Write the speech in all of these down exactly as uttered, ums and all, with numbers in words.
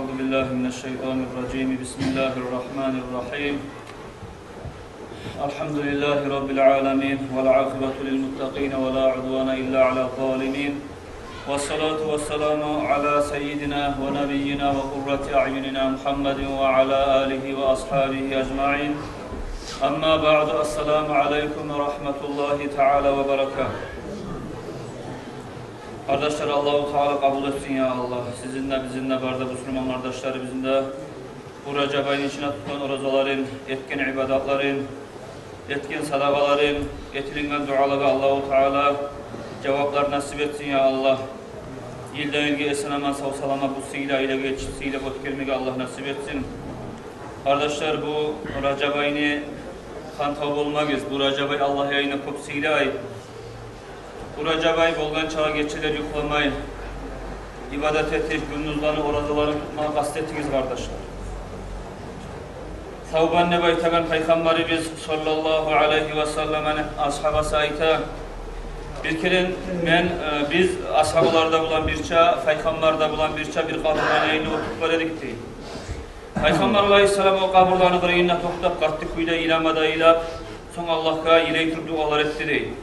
أعوذ بالله من الشيطان الرجيم. بسم الله الرحمن الرحيم. الحمد لله رب العالمين، والعاقبة للمتقين، ولا عدوان إلا على الظالمين. والصلاة والسلام على سيدنا ونبينا وقرة أعيننا محمد وعلى آله وأصحابه أجمعين. أما بعد، السلام عليكم ورحمة الله تعالى وبركاته. Къардашлар, Аллагьу Таала къабул этсин, я Аллагь. Сизин де, бизин де, бары да бусурман къардашларыбызны да бу Ражаб айны ичинде тутгъан оразаларын, этген ибадатларын, этген садагъаларын, этилинген дуалагъа Аллагьу Таала жаваплар насип этсин, я Аллагь. Йылдан йылгъа эсен-аман, сав-саламат бу сыйлы айлагъа етишип, сыйлап оьтгермеге Аллагь насип этсин. Къардашлар, бу Ражаб айны хантав болмагъыз. Бу Ражаб ай Аллагь янында кёп сыйлы ай. Бу Ражаб ай болгъан чакъы гечелер юхламай, ибадат этип, гюндюзлени оразаларын тутмагъа къаст этигиз, къардашлар. Савбан деп айтагъан Пайхаммарыбыз саллаллагьу алайгьи ва салламны асгьабасы айта: бир керен мен, э, биз асгьабалар да булан бирче, Пайхаммар да булан бирче бир къабурланы янында олтуруп бар эдик, дей. Пайхаммар алайгьиссалам о къабурланы къырыйында токътап, къатты кюйде йылама да йылап, сонг Аллагьгъа йылай туруп дуалар этди, дей.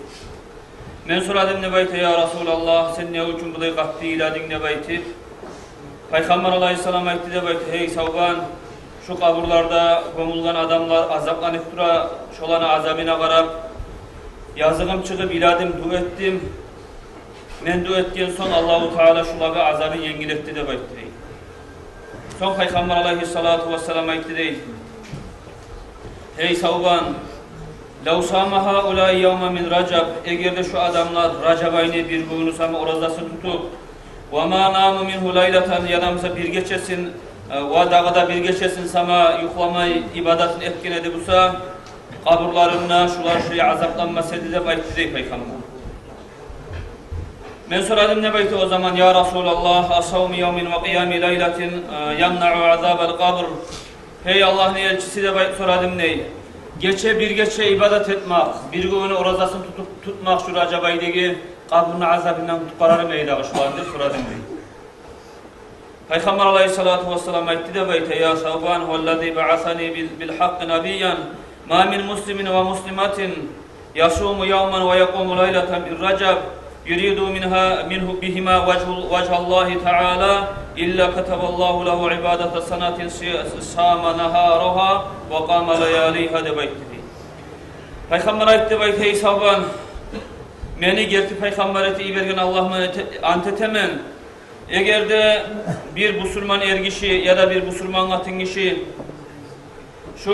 Мен сорадым, деп айта, я Расулаллагь, сен не учун булай къатты йыладынг, деп айтып. Пайхаммар алайгьиссалам айтды, деп айта: гьей Савбан, шу къабурларда гёмюлген адамлар азапланып тура, шоланы азабына къарап, языгъым чыгъып йыладым, дуа этдим. Мен дуа этген сонг Аллагьу Таала шулагъа азабын енгил этди, деп айтды, дей. Сонг Пайхаммар алайгьиссалату вассалам айтды, дей: гьей Савбан, лав сама гьаулаи явман мин Ражаб, эгер де шу адамлар Ражаб айны бир гюню сама оразасын тутуп, ва ма наму мингьу лайлатан, яда буса бир гечесин, э, ва дагъы да бир гечесин сама юхламай ибадатын этген эди буса, къабурларында шулар шулай азапланмас эди, деп айтды, дей, Пайхаммар. Мен сорадым, деп айта, о заман: я Расулаллагь, асавму явмин ва къиями лайлатин, э, ямнау азабал къабр? Гьей Аллагьны элчиси, деп айтып сорадым, дей. Гече, бир гече ибадат этмек, бир гюню оразасын тутуп, тутмакъ шу Ражаб айдагъы къабурну азабындан къутгъарармы эди дагъы шуланы, деп сорадым, дей. Пайхаммар алайгьиссалату вассалам айтды, деп айта: я Савбан, гьуваллази баасани бил, бил гьакъкъи набиян, ма мин муслимин ва муслиматин ясуму явман ва якъуму лайлатан мин Ражаб, юриду мингьа, мингьу, бигьима важгьу, важгьаллагьи таала, илла катабаллагьу лагьу ибадата санатин си-, сама нагьарагьа ва къама лаялигьа, деп айтды, дей. Пайхаммар айтды, деп айта: гьей Савбан, мени герти пайхаммар этип йиберген Аллагьман эте-, ант этемен, эгер де бир бусурман эргиши яда бир бусурман къатынгиши шу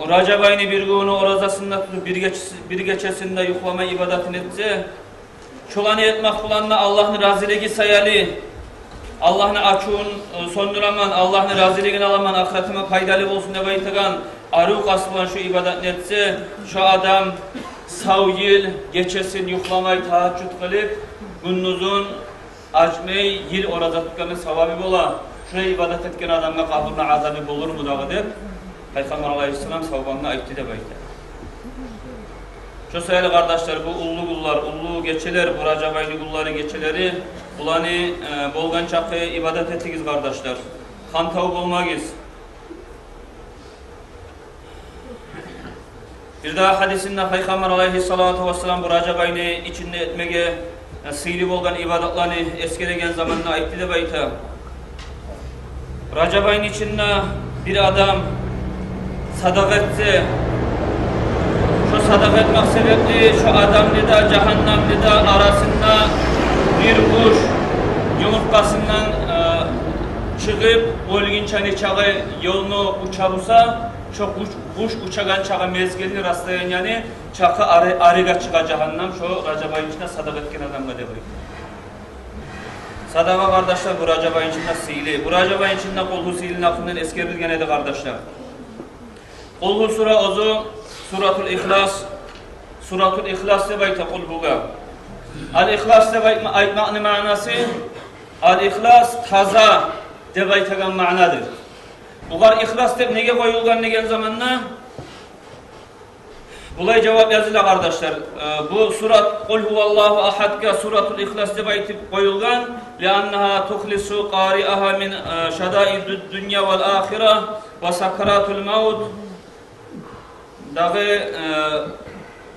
Ражаб айны бир гюню оразасын да тутуп, бир гечеси-, бир гечесин де юхламай ибадатын этсе, шоланы этмек булан да Аллагьны разилиги саялы, Аллагьны ачувун, э, сёндюремен, Аллагьны разилигин аламан, ахыратыма пайдалы болсун деп айтагъан арив къаст булан шу ибадатны этсе, шо адам сав йыл гечесин юхламай тагьажжуд къылып, гюндюзюн ачмай йыл ораза тутгъанны савабы бола. Шулай ибадат этген адамгъа къабурну азабы болурму дагъы деп, Пайхаммар алайгьиссалам Савбангъа айтды деп айта. Шо саялы, къардашлар, бу уллу гюнлер, уллу гечелер, бу Ражаб айны гюнлери, гечелери, буланы, э, болгъан чакъы ибадат этигиз, къардашлар. Хантав болмагъыз. Бирдагъы гьадисинде Пайхаммар алайгьиссалату вассалам бу Ражаб айны ичинде этмеге, э, сыйлы болгъан ибадатланы эсгереген заманда айтды деп айта. Ражаб айны ичинде бир адам садагъа этсе, шо садагъа этмек себепли шо адамны да, жагьаннамны да арасында бир къуш юмурткъасындан, э, чыгъып, оьлгюнче нечакъы ёлну уча буса, шо къуш, къуш учагъан чакъы мезгилни, расстоянияны чакъы ары, арыгъа чыгъа жагьаннам шо Ражаб айны ичинде садагъа этген адамгъа деп айта. Садагъа, къардашлар, бу Ражаб айны ичинде сыйлы. Бу Ражаб айны ичинде Къулгьу сыйлыны гьакъындан эсгерилген эди, къардашлар. Къулгьу сура оьзю Суратул Ихлас. Суратул Ихлас деп айта Къулгьугъа. Ал Ихлас деп айтма-, айтмакъны маънасы, Ал Ихлас — таза деп айтагъан маънадыр. Бугъар Ихлас деп неге къоюлгъан деген заманда, Булай жавап языла, къардашлар. Э, бу сурат, Къул гьуваллагьу агьадгъа Суратул Ихлас деп айтып къоюлгъан. Лианнагьа тухлису къариагьа мин, э, шадаидуд дунья вал ахира ва сакаратул мавт. Дагъы, э,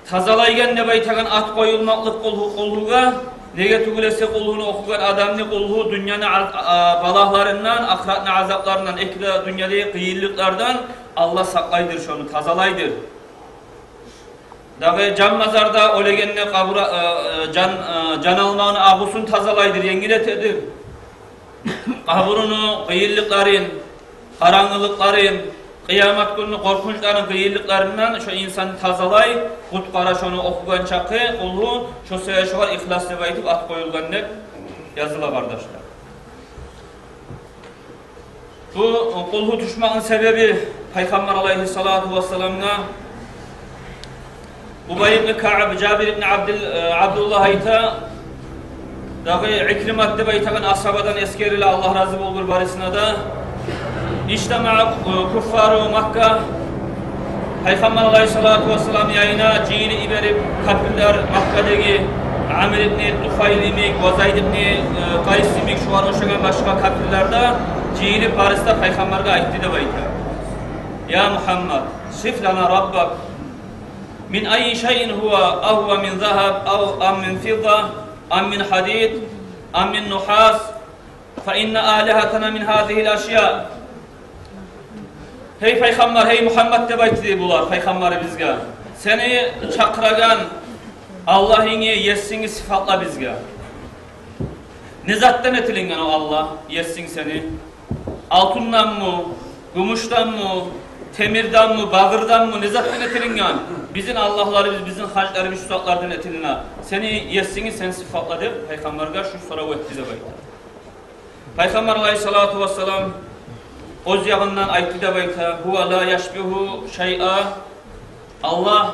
тазалайгъан деп айтагъан ат къоюлмакълыкъ къулгьу, къулгьугъа. Неге тюгюл эсе къулгьуну охугъан адамны къулгьу дюньяны аз-, а, балагьларындан, ахыратны азапларындан, эки де дюньядагъы къыйынлыкълардан Аллагь сакълайдыр шону, тазалайдыр. Дагъы жан мазарда оьлегенни къабура, э, э, жан, э, жан алмагъыны агъусун тазалайдыр, енгил этедир. Къабуруну къыйынлыкъларын, къарангылыкъларын, къыямат гюнню къоркъунчларын, къыйынлыкъларындан шо инсанны тазалай, къутгъара шону охугъан чакъы къулгьу, шо себепден шогъар Ихлас деп айтып ат къоюлгъан деп языла, къардашлар. Бу къулгьу тюшмекни себеби Пайхаммар алайгьиссалату вассаламгъа Убай ибн Кааб, Жабир ибн Абдул-, э, Абдуллагь айта, дагъы Икримат деп айтагъан асгьабадан эсгериле, Аллагь рази болгъур барысына да. Ижтамаа, э, куффару Макка, Пайхаммар алайгьиссалату вассаламны янына жыйылып йиберип, капирлер Маккадагъы Амир ибн Туфайл йимик, ва Зайд ибн, э, Къайс йимик, шогъар ошагъан башгъа капирлер де жыйылып, барысы да Пайхаммаргъа айтды деп айта. Я Мухаммад, сиф лана раббак. Мин айи шайин гьува, агьва мин загьаб, ав, ам мин фидда, ам мин гьадид, ам мин нухас, фа инна алигьатана мин гьазигьил ашья. Гьей Пайхаммар, гьей Мухаммад, деп айтды дей булар Пайхаммарыбызгъа. Сени чакъырагъан Аллагьынгны, Есингни сыфатла бизге. Не затдан этилинген о Аллагь, Есинг сени? Алтынданмы, гюмюшденми, темирденми, багъырданмы, не затдан этилинген? Бизин аллагьларыбыз, бизин гьажларыбыз шу затлардан этилине. Сени Есингни сен сыфатла деп, Пайхаммаргъа шу сорав этди деп айта. Пайхаммар алайгьиссалату вассалам оьз ягъындан айтды деп айта: «Гьува ла яшбигьу шайъа». Аллагь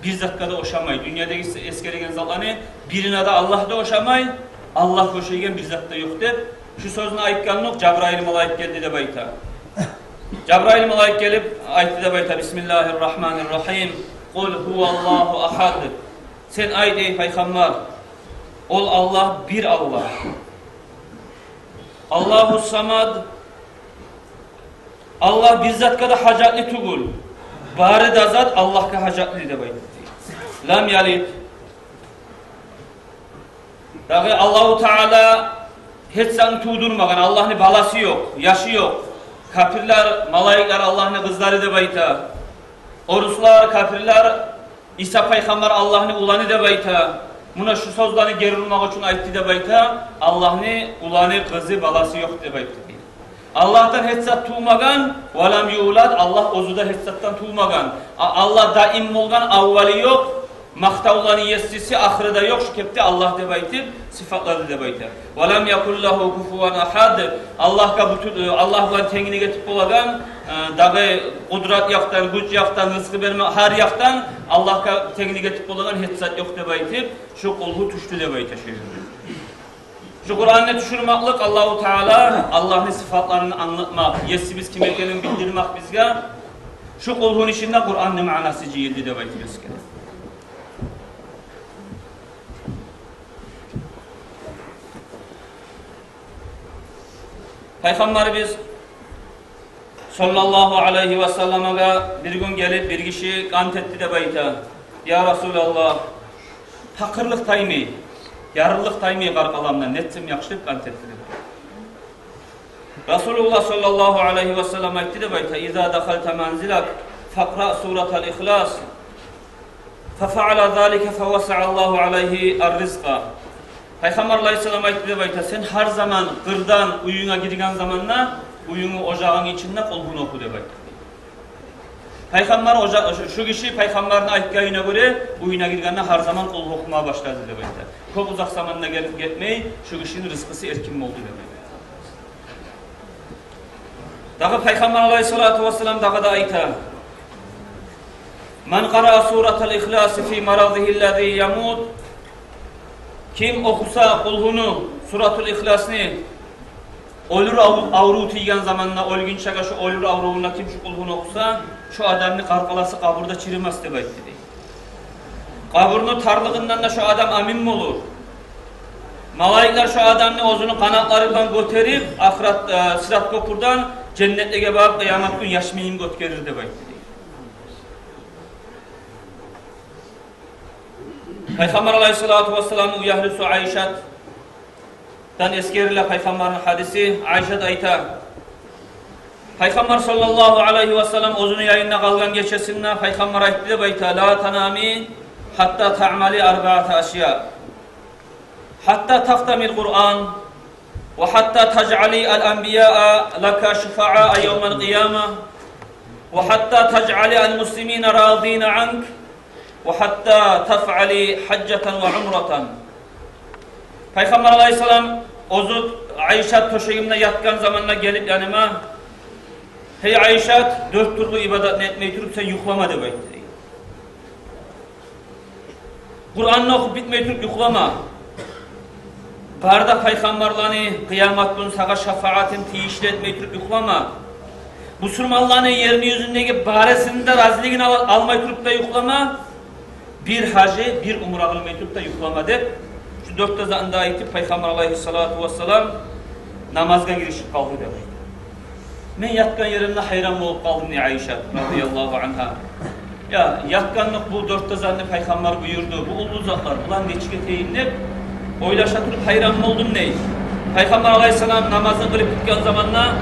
бир затгъа да ошамай. Дюньядагъы эсгереген затланы бирине де Аллагь да ошамай, Аллагьгъа ошайгъан бир зат да ёкъ деп, шу сёзню айтгъанлыкъ Жабрайыл малайик гелди деп айта. Жабрайыл малайик гелип айтды деп айта: «Бисмиллагьир рагьманир рагьим. Къул гьуваллагьу агьад». Сен айт, эй Пайхаммар, ол Аллагь бир Аллагь. Аллагьу самад. Аллагь бир затгъа да гьажатлы тюгюл. Бары да зат Аллагьгъа гьажатлы деп айтды. Лам ялид. Дагъы Аллагьу Таала гьеч затны тувдурмагъан, Аллагьны баласы ёкъ, яшы ёкъ. Капирлер, малайиклер Аллагьны къызлары деп айта. Оруслар, капирлер, Иса пайхаммар Аллагьны уланы деп айта. Муна шу сёзлени гери урмакъ учун айтды деп айта: Аллагьны уланы, къызы, баласы ёкъ деп айтды. Аллагьдан гьеч зат тувмагъан, ва лам юлад, Аллагь оьзю де гьеч затдан тувмагъан. А-, Аллагь даим болгъан, аввалы ёкъ, макътавланы есиси, ахыры да ёкъ, шу кепде Аллагь деп айтып, сыфатлады деп айта. Ва лам якун лагьу куфуван агьад. Аллагьгъа бютюн, э, Аллагь булан тенглик этип болагъан, э, дагъы къудрат якъдан, гюч якъдан, рызкъы берме, гьар якъдан Аллагьгъа тенглик этип болагъан гьеч зат ёкъ деп айтып, шу къулгьу тюшдю деп айта шу ерде. Шу Къуранны тюшюрмеклик Аллагьу Таала Аллагьны сыфатларын англатмакъ, есибиз ким экенин билдирмек бизге. Шу къулгьуну ичинде Къуранны маънасы жыйылды деп айтып эсгере. Пайхаммарыбыз саллаллагьу алайгьи ва салламгъа бир гюн гелип бир гиши къант этди деп айта. Я Расулаллагь, пакъырлыкъ таймай, ярлылыкъ таймай къаркъарамдан, нетсем яхшы деп къант этди деп. Расулуллагь саллаллагьу алайгьи ва саллам айтды деп айта: «Иза дахалта манзилак, факъра суратал Ихлас». Фа фаъала залика фа васаъаллагьу алайгьи ар-ризкъа. Пайхаммар алайгьиссалам айтды деп айта: «Сен гьар заман къырдан уьюнге гирген заманда, уьюнгню ожагъынгны ичинде къулгьуну оху», — деп айтды. Пайхаммар ожа-, шу, шу гиши пайхаммарны айтгъанына гёре уьюне гиргенде гьар заман къулгьу охумагъа башлады деп айта. Кёп узакъ заманда гелип гетмей, шу гишини рызкъысы эркин болду деп айта. Дагъы Пайхаммар алайгьиссалату вассалам дагъы да айта: «Ман къараа суратал Ихлас фи марадигьи ллази ямут». Ким охуса къулгьуну, суратул Ихласны, оьлюр ав-, аврув тийген заманда, оьлгюнчеге шу оьлюр аврувунда ким шу къулгьуну охуса, шу адамны къаркъарасы къабурда чирымас деп айтды дей. Къабурну тарлыгъындан да шо адам амин болур. Малайиклер шо адамны оьзюню къанатлары булан гётерип, ахырат, э, сырат кёпюрден женнетлеге барып, къыямат гюн яшмайын гётгерир деп айтды. Пайхаммар алайгьиссалату вассаламны уьягьлюсю Айшат дан эсгериле Пайхаммарны гьадиси. Айшат айта: Пайхаммар саллаллагьу алайгьи вассаллам оьзюню янында къалгъан гечесинде Пайхаммар айтды деп айта: «Ла танами гьатта таъмали арбаата ашия: гьатта тахтамил Къуръан, ва гьатта тажъали ал-анбияа лака шуфааа явмал къияма, ва гьатта тажъали ал-муслимина разина анк, ва гьатта тафъали гьажжатан ва умратан». Пайхаммар алайгьиссалам оьзю Айшат тёшегимде ятгъан заманда гелип яныма: «Гьей Айшат, дёрт тюрлю ибадатны этмей туруп сен юхлама», – деп айтды. Къуранны охуп битмей туруп юхлама. Бары да пайхаммарланы къыямат гюн сагъа шафаатын тийишли этмей туруп юхлама. Бусурманланы ерни юзюндеги барысыны да разилигин ал-, алмай туруп да юхлама. Бир гьажи, бир умра къылмай туруп да юхлама деп, шу дёрт де затны да айтып, Пайхаммар алайгьиссалату вассалам намазгъа гиришип къалды деп айта. Мен ятгъан еримде гьайран болуп къалдым, дей Айшат разияллагьу ангьа. Я, ятгъанлыкъ бу дёрт де затны Пайхаммар буюрду. Бу уллу затлар, буланы нечик этейим деп ойлаша туруп гьайран болдум, дей. Пайхаммар алайгьиссалам намазын къылып битген заманда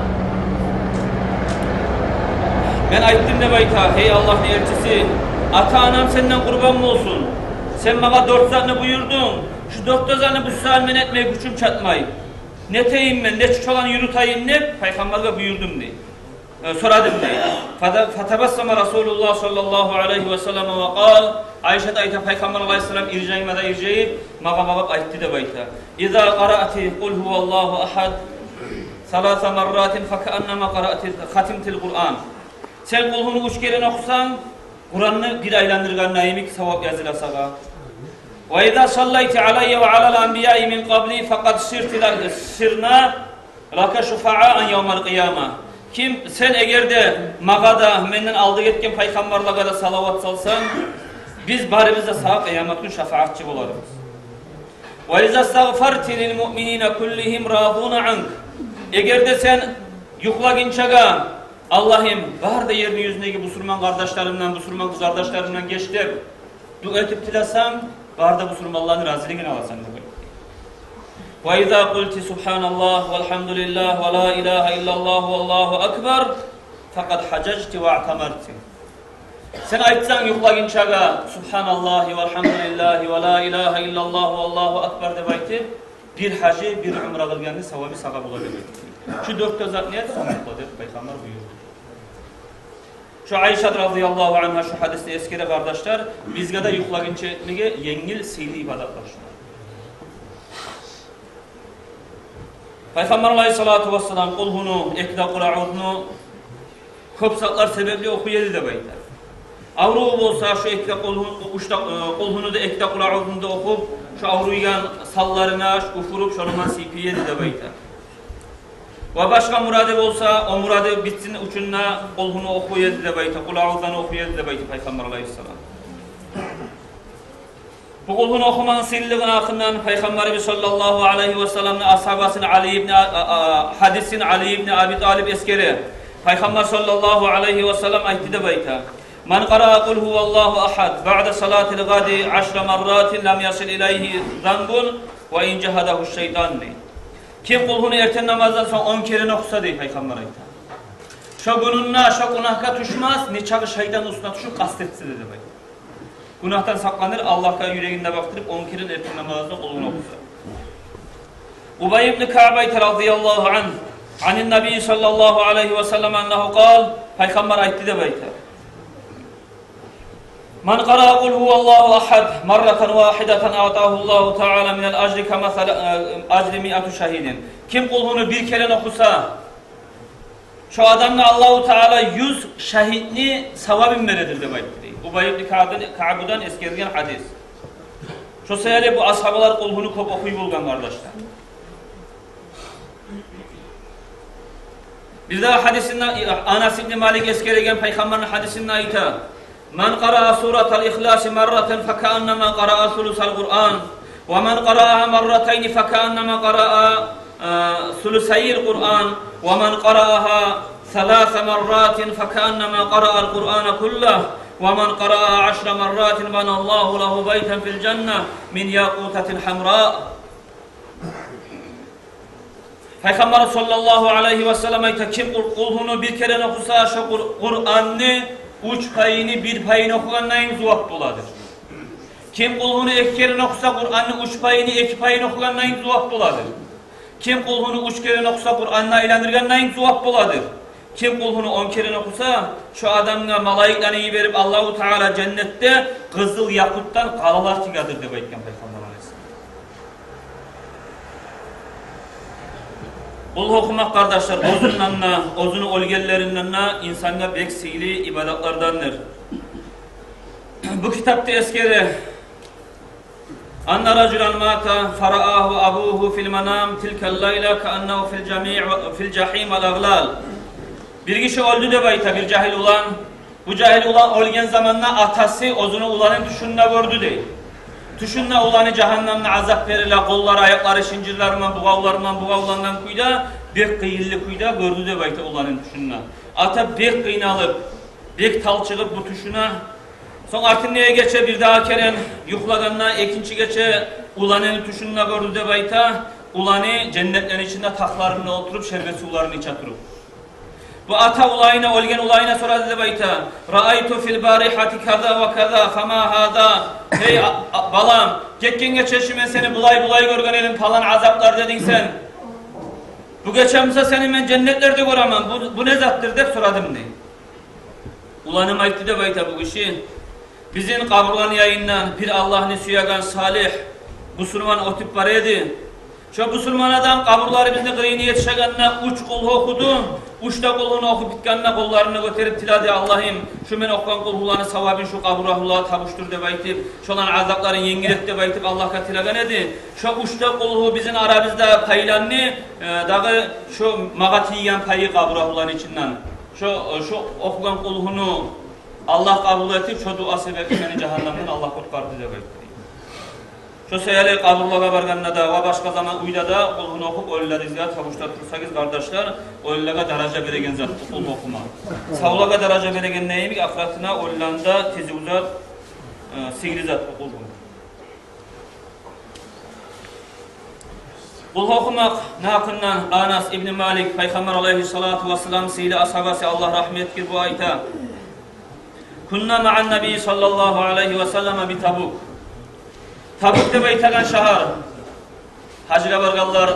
мен айтдым деп айта: «Гьей Аллагьны элчиси, ата-анам сенден къурбан болсун. Сен магъа дёрт затны буюрдунг. Шу дёрт де затны бу сагьат мен этмеге гючюм чатмай. Нетейим мен, нечик шоланы юрютейим?» – деп Пайхаммаргъа буюрдум, дей. Э, сорадым, дей. Фата-, фатабассама Расулуллагь саллаллагьу алайгьи ва саллам ва къал, Айшат айта, Пайхаммар алайгьиссалам иржайма да иржайып, магъа багъып айтды деп айта: «Иза къараати къул гьуваллагьу агьад саласа марратин факааннама къараати, хатимтил Къуръан». Сен Къулгьуну уьч керен охусанг, Къуранны бир айландыргъанда йимик савап языла сагъа. «Ва иза саллайти алайя ва алал анбияи мин къабли факъад сирти ла-, сирна лака шуфааан явмал къияма». Ким, сен эгер де магъа да, менден алда гетген пайхаммарлагъа да салават салсанг, биз барыбыз да сагъа къыямат гюн шафаатчы боларбыз. «Ва иза стагъфарти лил муъминина куллигьим разуна анк». Эгер де сен юхлагъынчагъа: «Аллагьым, бары да ерни юзюндеги бусурман къардашларымдан, бусурман къызардашларымдан геч», – деп дуа этип тилесенг, бары да бусурманланы разилигин аласан деп. «Ва иза къулти субгьаналлагь валгьамдулиллагь ва ла илагьа иллаллагь валлагьу акбар, факъад гьажажти ва аътамарти». Сен айтсанг юхлагъынчагъа: «Субгьаналлагьи валгьамдулиллагьи ва ла илагьа иллаллагьу валлагьу акбар», – деп айтып, бир гьажи, бир умра къылгъанны савабы сагъа бола деп айтып. Шу дёрт де затны эт, сонг юхла деп Пайхаммар буюрду. Шу Айшат разияллагьу ангьа шу гьадисни эсгере, къардашлар, бизге де юхлагъынча этмеге енгил, сыйлы ибадатлар шулар. Пайхаммар алайгьиссалату вассалам Къулгьуну, эки де Къул аъузну кёп затлар себепли охуй эди деп айта. Аврув болса, шу эки де Къулгьу-, уьч де, э, Къулгьуну да, эки де Къул аъузну да охуп, шу авруйгъан санларына шу уьфюрюп, шону булан сыйпай эди деп айта. Ва башгъа мурады болса, о мурады битсин учун да Къулгьуну охуй эди деп айта, Къул аъуздан охуй эди деп айта Пайхаммар алайгьиссалам. Бу Къулгьуну охумакъны сыйлылыгъыны гьакъындан Пайхаммарыбыз саллаллагьу алайгьи ва салламны асгьабасын Али ибн А-, а-, а-, гьадисин Али ибн Аби Талиб эсгере. Пайхаммар саллаллагьу алайгьи ва саллам айтды деп айта: «Ман къараа къул гьуваллагьу агьад баъда салатил гъади ашра марратин лам ясил илайгьи занбун ва ин жагьадагьу шайтан», – дей. Ким Къулгьуну эртен намаздан сонг он керен охуса, дей Пайхаммар айта, шо гюнюнде шо гюнагьгъа тюшмес, не чакъы шайтан уьстюне тюшюп къаст этсе де, деп айта. Гюнагьдан сакъланыр, Аллагьгъа юрегин де бакъдырып, он керен эртен намазда Къулгьуну охуса. Убай ибн Каъб айта, разияллагьу ангь, анин Набий саллаллагьу алайгьи ва саллам аннагьу къал, Пайхаммар айтды деп айта: «Ман къараа къул гьуваллагьу агьад марратан вагьидатан аътагьуллагьу таала минал ажри камасали, э, ажри миати шагьидин». Ким Къулгьуну бир керен охуса, шо адамгъа Аллагьу Таала юз шагьитни савабын бередир деп айтды, дей. Убай ибн Каъбдан, Каъбдан эсгерилген гьадис. Шо саялы бу асгьабалар Къулгьуну кёп охуй болгъан, къардашлар. Бир дагъы гьадисинде Анас ибн Малик эсгереген Пайхаммарны гьадисинде айта: من قرأ سورة الإخلاص مرة فكأنما قرأ ثلث القرآن، ومن قرأها مرتين فكأنما قرأ، آه، ثلثي القرآن، ومن قرأها ثلاث مرات فكأنما قرأ القرآن كله، ومن قرأها عشر مرات بنى الله له بيتا في الجنة من ياقوتة حمراء. Пайхаммар саллаллагьу алайгьи ва саллам айта: ким Къул-, Къулгьуну бир керен охуса, шо Къур-, Къуранны уьч пайыны бир пайын охугъандайын зувап боладыр. Ким Къулгьуну эки керен охуса, Къуранны уьч пайыны эки пайын охугъандайын зувап боладыр. Ким Къулгьуну уьч керен охуса, Къуранны айландыргъандайын зувап боладыр. Ким Къулгьуну он керен охуса, шо адамгъа малайиклени йиберип, Аллагьу Таала женнетде къызыл якъутдан къалалар тигедир деп айтгъан Пайхаммар алайгьиссалам. Къулгьу охумакъ, къардашлар, оьзюнден де, оьзюню оьлгенлеринден де инсангъа бек сыйлы ибадатлардандыр. Бу китапда эсгере: أن رجلا مات فرآه أبوه في المنام تلك الليلة كأنه في الجميع، في الجحيم والأغلال. Бир гиши оьлдю деп айта, бир жагьил улан. Бу жагьил улан оьлген заманда атасы оьзюню уланын тюшюнде гёрдю дей. Тюшюнде уланы жагьаннемде азап бериле, къоллары, аякълары шынжырлар булан бугъавлангъан, бугъавлангъан кюйде, бек къыйынлы кюйде гёрдю деп айта уланын тюшюнде. Ата бек къыйналып, бек талчыгъып бу тюшюне. Сонг артындагъы гече бирдагъы керен юхлагъанда, экинчи гече уланын тюшюнде гёрдю деп айта, уланы женнетлени ичинде тахларында олтуруп, шербет сувларын иче туруп. Бу ата уланына, оьлген уланына сорады деп айта: رأيت في البارحة كذا وكذا، فما هذا؟ Гьей, а-, а-, балам, гетген гече чи мен сени булай-булай гёрген эдим, палан азаплар дединг сен. Бу гече буса сени мен женнетлерде гёремен, бу, бу не затдыр деп сорадым дей. Уланым айтды деп айта бу гиши: бизин къабурланы янындан бир Аллагьны сюеген салигь бусурман оьтюп бара эди. Шо бусурман адам къабурларыбызны къырыйына етишегенде уьч къулгьу охуду. Уьч де къулгьуну охуп битгенде къолларын гётерип тиледи: Аллагьым, шу мен охугъан къулгьуланы савабын шу къабур агьлулагъа тавушдур деп айтып, шоланы азапларын енгил эт деп айтып Аллагьгъа тилеген эди. Шо уьч де къулгьу бизин арабызда пайланды, э, дагъы шо магъа тийген пайы къабур агьлуланы ичинден. Шо, шо охугъан къулгьуну Аллагь къабул этип, шо дуа себепли мени жагьаннемден Аллагь къутгъарды деп айтды. Шо саялы къабурлагъа баргъанда да ва башгъа заман уьйде де къулгьуну охуп оьлюлеригизге тавушдуруп турсагъыз, къардашлар, оьлюлеге даража береген зат бу къулгьу охума. Савлагъа даража берегенде йимик, ахыратына оьлюлени де тизив зат, э, сыйлы зат бу къулгьу. Къулгьу охумакъны гьакъындан Анас ибн Малик, Пайхаммар алайгьиссалату вассалам сыйлы асгьабасы, Аллагь рагьмат этгир, бу айта: كنا مع النبي صلى الله عليه وسلم بتبوك. Табук деп айтагъан шагьар. Гьажгъа баргъанлар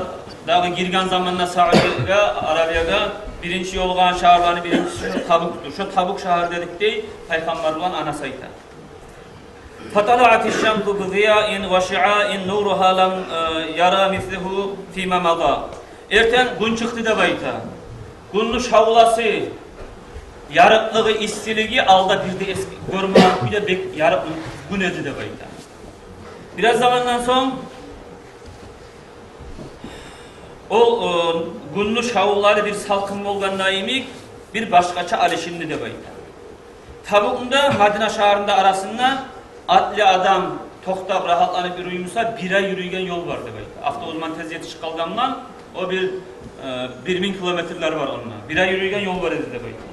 дагъы гирген заманда Саудиягъа, Аравиягъа биринчи ёлугъагъан шагьарланы биринчиси шо Табукдур. Шо Табук шагьар дедик дей Пайхаммар булан Анас айта. فطلعت الشمس بضياء وشعاع نورها لم، э, ير مثله فيما مضى. Эртен гюн чыкъды деп айта. Гюнню шавласы, ярыкълыгъы, иссилиги алда бир де эс-, гёрмеген кюйде бек ярыкъ гюн эди деп айта. Бираз замандан сонг ол, э, гюнню шавлалары бир салкъын болгъанда йимик, бир башгъача алышынды деп айта. Табукну да Мадина шагьарыны да арасында атлы адам токътап, рагьатланып юрюй буса, бир ай юрюйген ёл бар деп айта. Автобус булан тез етишип къалгъан булан, о бир, э, бир минг километрлер бар онда. Бир ай юрюйген ёл бар эди деп айта.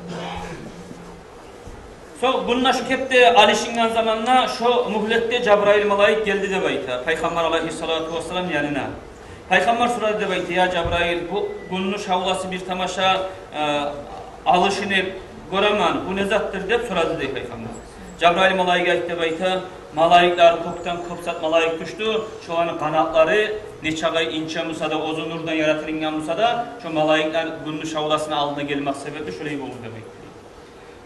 Шо гюнню шу кепде алышынгъан заманда шо мюгьлетде Жабрайыл малайик гелди деп айта Пайхаммар алайгьиссалату вассалам янына. Пайхаммар сорады деп айта: «Я Жабрайыл, бу гюнню шавласы бир тамаша, э, алышынып гёремен, бу не затдыр?» — деп сорады дей Пайхаммар. Жабрайыл малайик айтды деп айта: «Малайиклер, кёкден кёп зат малайик тюшдю, шоланы къанатлары нечакъы инче буса да, оьзю нурдан яратылынгъан буса да, шо малайиклер гюнню шавласыны алдына гелмек себепли шолай болду», — деп айтды.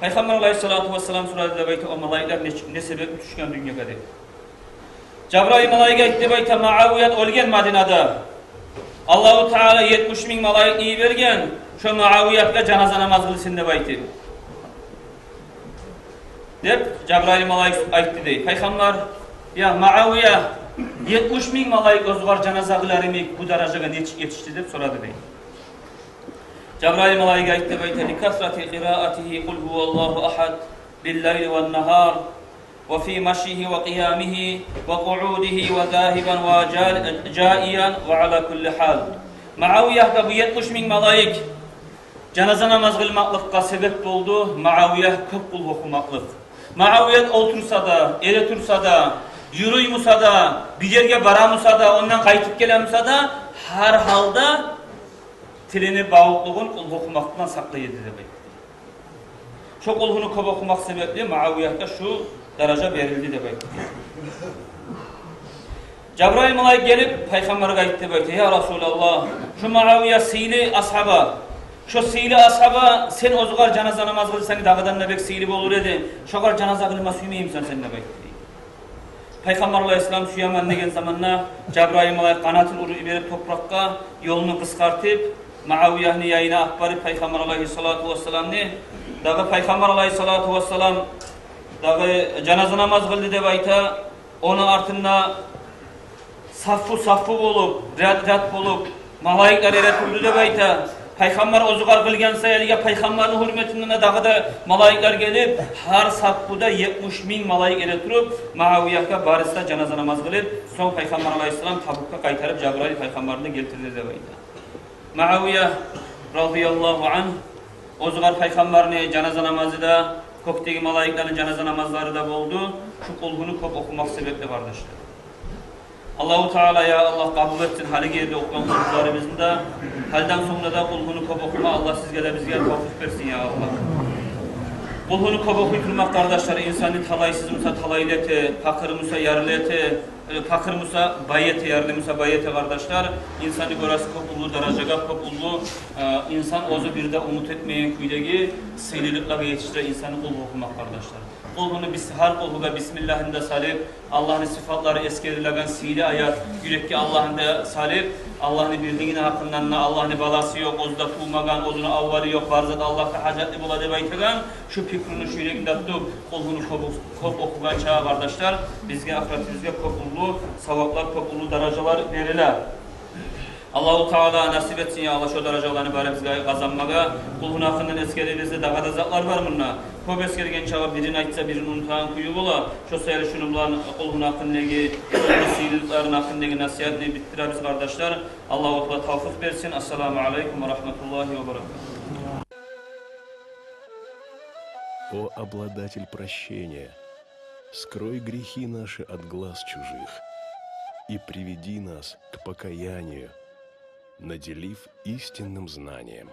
Пайхаммар алайгьиссалату вассалам сорады деп айта: «О малайиклер не, не себепли тюшген дюньягъа?» — деп. Жабрайыл малайик айтды деп айта: «Муавият оьлген Мадинада. Аллагьу Таала етмиш минг малайикни йиберген, шо Муавиятгъа жаназа намаз къылсын деп айтып», — деп Жабрайыл малайик айтды дей. Пайхаммар: «Я Муавия, етмиш минг малайик оьзюгер жаназа къылар йимик бу даражагъа нечик етишди?» — деп сорады дей. Жабрайыл малайик айтды деп айта: «لكثرة قراءته قل هو الله أحد». بالليل والنهار، وفي مشيه وقيامه وقعوده وذاهبا وجال-، جائيا وعلى كل حال. Муавиягьгъа бу етмиш минг малайик жаназа намаз къылмакълыкъгъа себеп болду Муавиягь кёп къулгьу охумакълыкъ. Муавиягь олтурса да, эретурса да, юрюй буса да, бир ерге бара буса да, ондан къайтып геле буса да, гьар гьалда тилини бавукълугъун къулгьу охумакъдан сакълай эди деп айтды. Шо къулгьуну кёп охумакъ себепли Муавиягьгъа шу даража берилди деп айтды. Жабрайыл малайик гелип, пайхаммаргъа айтды деп айтды: «Я Расулаллагь, шу Муавиягь сыйлы асгьаба. Шо сыйлы асгьаба, сен оьзюгъар жаназа намаз къылсанг, дагъыдан да бек сыйлы болур эди. Шогъар жаназа къылма сюймеймисен сен?» — деп айтды. Пайхаммар алайгьиссалам «сюемен» деген заманда, Жабрайыл малайик къанатын уруп йиберип топуракъгъа, ёлну къысгъартып, Муавиягьны янына алып барып, пайхаммар алайгьиссалату вассаламны, дагъы пайхаммар алайгьиссалату вассалам дагъы жаназа намаз къылды деп айта. Ону артында саффу-саффу болуп, ряд-ряд болуп, малайиклер эретурду деп айта. Пайхаммар оьзюгъар къылгъан саялы, пайхаммарны гьюрметинден дагъы да малайиклер гелип, гьар саффуда етмиш минг малайик эретуруп, Муавиягьгъа барысы да жаназа намаз къылып, сонг пайхаммар алайгьиссалам Табукгъа къайтарып, Жабрайыл пайхаммарны гелтирди деп айта. Муавиягь, радияллагьу ангь, оьзюгъар пайхаммарны жаназа намазы да, кёкдеги малайиклени жаназа намазлары да болду шу къулгьуну кёп охумакъ себепли, къардашлар. Аллагьу Таала, я Аллагь, къабул этсин гьалиги ерде охугъан къулгьуларыбызны да, гьалиден сонг да къулгьуну кёп охума Аллагь сизге де, бизге де тавфикъ берсин, я Аллагь. Къулгьуну кёп охуй турмакъ, къардашлар, инсанны талайсыз буса талайлы эте, пакъыр буса ярлы эте, э, пакъыр буса бай эте, ярлы буса бай эте, къардашлар. Инсанны гёресиз кёп уллу даражагъа, кёп уллу, э, инсан оьзю бир де умут этмеген кюйдеги сыйлылыкълагъа етишдире инсанны къулгьу охумакъ, къардашлар. Къулгьуну бис-, гьар къулгьугъа бисмиллагьны да салып, Аллагьны сыфатлары эсгерилеген сыйлы аят, юрекге Аллагьны да салып, Аллагьны бирлигини гьакъындан да, Аллагьны баласы ёкъ, оьзю де тувмагъан, оьзюню аввалы ёкъ, бар зат Аллагьгъа гьажатлы бола деп айтагъан шу пикруну шу юрегинде тутуп, къулгьуну кёп, кёп охугъанча, къардашлар, бизге ахыратыбызгъа кёп уллу саваплар, кёп уллу даражалар бериле. Аллагьу Таала насип этсин, я Аллагь, шо даражаланы бары бизге къазанмагъа. Къулгьуну гьакъындан эсгеребиз де, дагъы да затлар бар мунда. Кёп эсгерген чагъы бирин айтса, бирин унутагъан кюю бола. Шо саялы шуну булан къулгьуну гьакъындагъы, къулгьуну сыйлылыкъларыны гьакъындагъы насигьатны битдиребиз, къардашлар. Аллагьу Таала тавфикъ берсин. Ассаламу алейкум ва рахматуллагьи ва баракатугь. О обладатель прощения, скрой грехи наши от глаз чужих и приведи нас к покаянию, наделив истинным знанием.